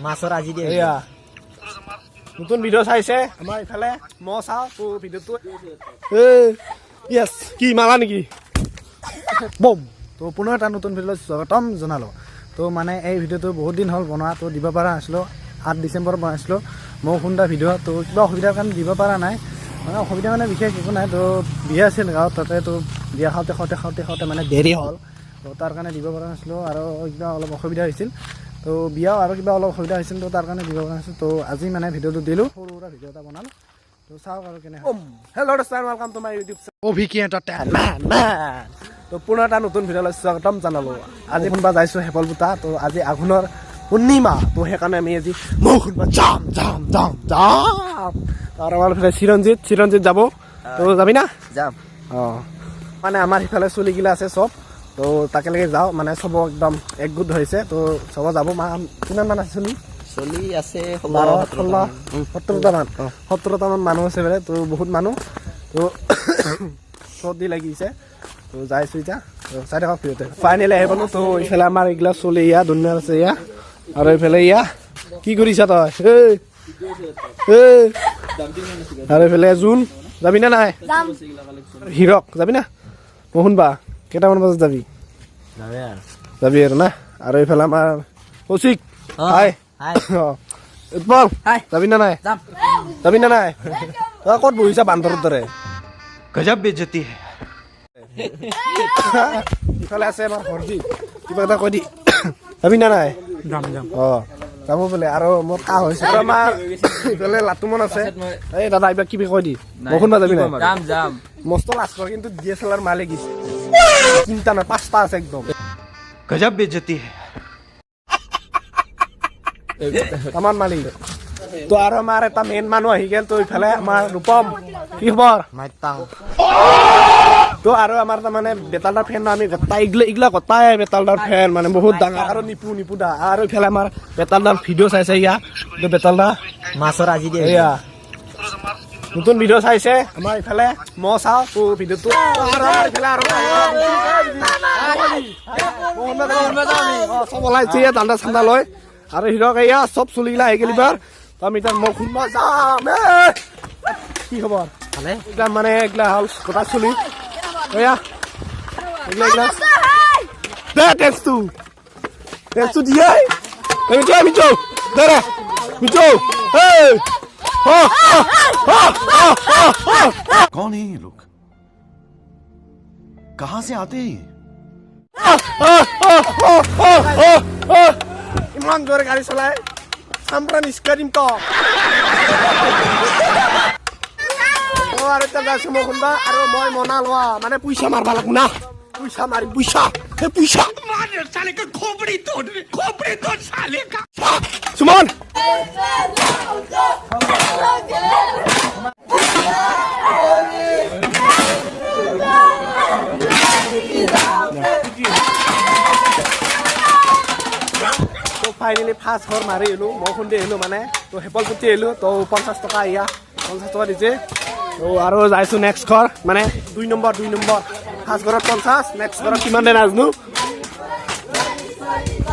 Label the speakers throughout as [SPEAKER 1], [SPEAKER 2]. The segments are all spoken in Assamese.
[SPEAKER 1] মাছৰ আজি দিয়ে।
[SPEAKER 2] এয়া নতুন ভিডিঅ' চাইছে আমাৰ ইফালে, মই চাওঁ তোৰ ভিডিঅ'টো। য়েছ, কি মাৰা নেকি?
[SPEAKER 3] বম। তো পুনৰ এটা নতুন ভিডিঅ'লৈ স্বাগতম জনালোঁ। তো মানে এই ভিডিঅ'টো বহুত দিন হ'ল বনোৱা, তো দিব পৰা নাছিলোঁ। 8 ডিচেম্বৰত বনাইছিলোঁ মৌ খুন্দা ভিডিঅ'। তো কিবা অসুবিধাৰ কাৰণে দিব পৰা নাই। মানে অসুবিধা মানে বিশেষ একো নাই। তো বিয়া আছিল গাঁৱত, তাতে তো বিয়া খাওঁতে খাওঁতে খাওঁতে খাওঁতে মানে দেৰি হ'ল। তো তাৰ কাৰণে দিব পৰা নাছিলোঁ আৰু কিবা অলপ অসুবিধা হৈছিল। তো বিয়াও আৰু কিবা অলপ অসুবিধা হৈছিল, তো তাৰ কাৰণে দিব পৰা নাছিলোঁ। তো আজি মানে ভিডিঅ'টো দিলোঁ, সৰু সুৰা ভিডিঅ' এটা বনালোঁ। তো চাওক আৰু কেনে।
[SPEAKER 2] হেল্ল' দোস্ত, welcome to my YouTube
[SPEAKER 3] অভিকি entertainment.
[SPEAKER 2] তো পুনৰ এটা নতুন ভিডিঅ'লৈ স্বাগতম জনালোঁ। আজি কোনোবা যাইছোঁ হেপলপুতা। তো আজি আঘোণৰ পূৰ্ণিমা, তো সেইকাৰণে আমি আজি মৌ খুন্দবা যাম যাম যাম যাম। আৰু আমাৰ ফালে চিৰঞ্জিত, চিৰঞ্জিত যাব। তো যাবি না?
[SPEAKER 1] যাম।
[SPEAKER 2] অঁ, মানে আমাৰ সিফালে চলিগিলা আছে চব, তো তাকেলৈকে যাওঁ। মানে চব একদম একগোট হৈছে, তো চব যাব। মা কিমান মান আছে চলি?
[SPEAKER 1] চলি আছে।
[SPEAKER 2] 12, 16, 17টামান, 17টামান মানুহ আছে বোলে। তো বহুত মানুহ, তো চৰ্দি লাগিছে। তো যাইছোঁ এতিয়া, তো চাই থাকক ভিডিঅ'তে। ফাইনেলি আহি পালোঁ। তো ইফালে আমাৰ এইগিলা চলি ইয়া ধুনীয়া আছে ইয়া। আৰু এইফালে ইয়া কি কৰিছা তই? এই এই, আৰু এইফালে জোন, যাবি নে নাই? হিৰক যাবি না? মই শুনবা, কেইটামান বজাত যাবি?
[SPEAKER 1] যাবে আৰু।
[SPEAKER 2] যাবি আৰু না। আৰু এইফালে আমাৰ কৌশিক। হাই।
[SPEAKER 1] হাই।
[SPEAKER 2] অ, উৎপল।
[SPEAKER 1] হাই।
[SPEAKER 2] যাবি না নাই?
[SPEAKER 1] যাম।
[SPEAKER 2] যাবি না নাই? তই ক'ত বহিছা বান্দৰৰ দৰে?
[SPEAKER 4] गजब बेइज्जती है।
[SPEAKER 2] ইফালে আছে আমাৰ হৰজি, কিবা এটা কৈ দি। যাবি না নাই?
[SPEAKER 3] যাম যাম।
[SPEAKER 2] অ, যাব বোলে। আৰু মোৰ কাহ হৈছে। আৰু আমাৰ ইফালে লাটুমন আছে। এই দাদা, এইবাৰ কিবি কৈ দি। মই শুনবা যাবি নাই?
[SPEAKER 5] যাম যাম।
[SPEAKER 2] মস্ত লাজ কৰে, কিন্তু DSLR মালে গিছে। তিনিটা নহয়, পাঁচটা আছে একদম।
[SPEAKER 4] गजब बेइज्जती है।
[SPEAKER 2] তামান মালিক। তো আৰু আমাৰ এটা মেইন মানুহ আহি গ'ল। তো ইফালে আমাৰ ৰূপম, কি খবৰ?
[SPEAKER 1] মাইতাং।
[SPEAKER 2] তো আৰু আমাৰ তাৰমানে বেতালদাৰ ফেন, আমি গোটাই এইগিলা এইগিলা গোটাই বেতালদাৰ ফেন, মানে বহুত ডাঙৰ। আৰু নিপু, নিপু দা। আৰু ইফালে আমাৰ বেতালদাৰ ভিডিঅ' চাইছে ইয়া। এইটো বেতালদা।
[SPEAKER 1] মাছৰ আজি দিয়ে।
[SPEAKER 2] এয়া নতুন ভিডিঅ' চাইছে আমাৰ ইফালে, মই চাওঁ তোৰ ভিডিঅ'টো। আৰু আমাৰ ইফালে আৰু অ, চব ওলাইছে ইয়া, ঠাণ্ডা চাণ্ডা লৈ। আৰু হিৰক এয়া চব চুলিগিলা আহি গ'ল। এইবাৰ তো আমি এতিয়া মই খুন্দবা যাম। এ! কি খবৰ?
[SPEAKER 1] ভালে।
[SPEAKER 2] এইগিলা মানে এইগিলা হ'ল গোটা চুলি। এয়া এইগিলা এইগিলা দে, টেন্সটো টেন্সটো দিয়ে। মিঠু, মিঠু দে ৰে, মিঠু। এই অ অ অ অ অ।
[SPEAKER 4] कौन है ये लोग? कहां से आते हैं ये?
[SPEAKER 2] ইমান জোৰে গাড়ী চলাই, চামৰা নিষ্কা দিম তো। অ, আৰু এতিয়া যাইছো মই কোনবা আৰু মই মনা লোৱা, মানে পইচা মাৰবা লাগব না। পইচা মাৰিম, পইচা, সেই পইচা। সুমন। তো ফাইনেলি ফাৰ্ষ্ট ঘৰ মাৰি আহিলোঁ, মই খুন্দি আহিলোঁ, মানে তো হেপলপুতি আহিলোঁ। তো 50 টকা, ইয়া 50 টকা দিছে। তো আৰু যাইছোঁ নেক্সট ঘৰ, মানে 2 নম্বৰ, 2 নম্বৰ। ফাৰ্ষ্ট ঘৰত 50, নেক্সট ঘৰত কিমান দে নাজানো।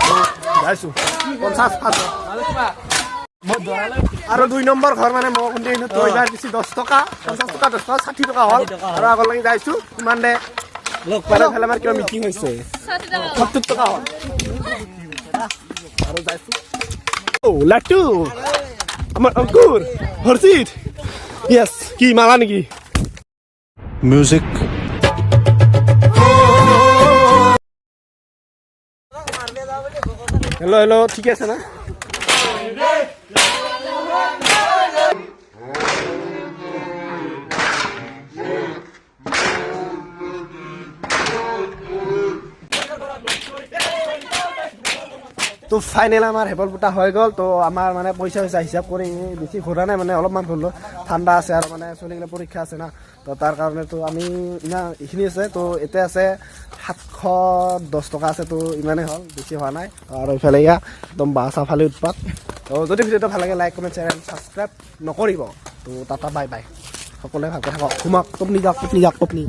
[SPEAKER 2] তো যাইছোঁ 50 ফাৰ্ষ্ট আৰু 2 নম্বৰ ঘৰ, মানে মই খুন্দি আহিলোঁ। তো এইবাৰ দিছে 10 টকা, 50 টকা, 10 টকা, 60 টকা হ'ল। আৰু আগলৈকে যাইছোঁ, কিমান দে। মানে এইফালে আমাৰ কিবা মিটিং হৈছে। 70 টকা হ'ল। আৰু যাইছোঁ। ও লাটু, আমাৰ অংকুৰ, হৰ্ষিত। য়েছ, কি মাৰা নেকি?
[SPEAKER 4] म्यूजिक।
[SPEAKER 2] হেল্ল' হেল্ল', ঠিকে আছে না? তো ফাইনেল আমাৰ হেপল পোতা হৈ গ'ল। তো আমাৰ মানে পইচা চইচা হিচাপ কৰি বেছি ঘূৰা নাই, মানে অলপমান ঘূৰিলোঁ। ঠাণ্ডা আছে আৰু মানে চলিগিলা পৰীক্ষা আছে না, তো তাৰ কাৰণেতো আমি ইমান এইখিনি আছে। তো এতিয়া আছে 710 টকা আছে। তো ইমানেই হ'ল, বেছি হোৱা নাই। আৰু ইফালে ইয়া একদম বাঁহ চাহ ফালি উৎপাত। তো যদি ভিডিঅ'টো ভাল লাগে, লাইক, কমেণ্ট, শ্বেয়াৰ, ছাবস্ক্ৰাইব নকৰিব। তো টাটা, বাই বাই। সকলোৱে ভালকৈ থাকক, ঘুমক, টোপনি যাওক, টোপনি যাওক, টোপনি।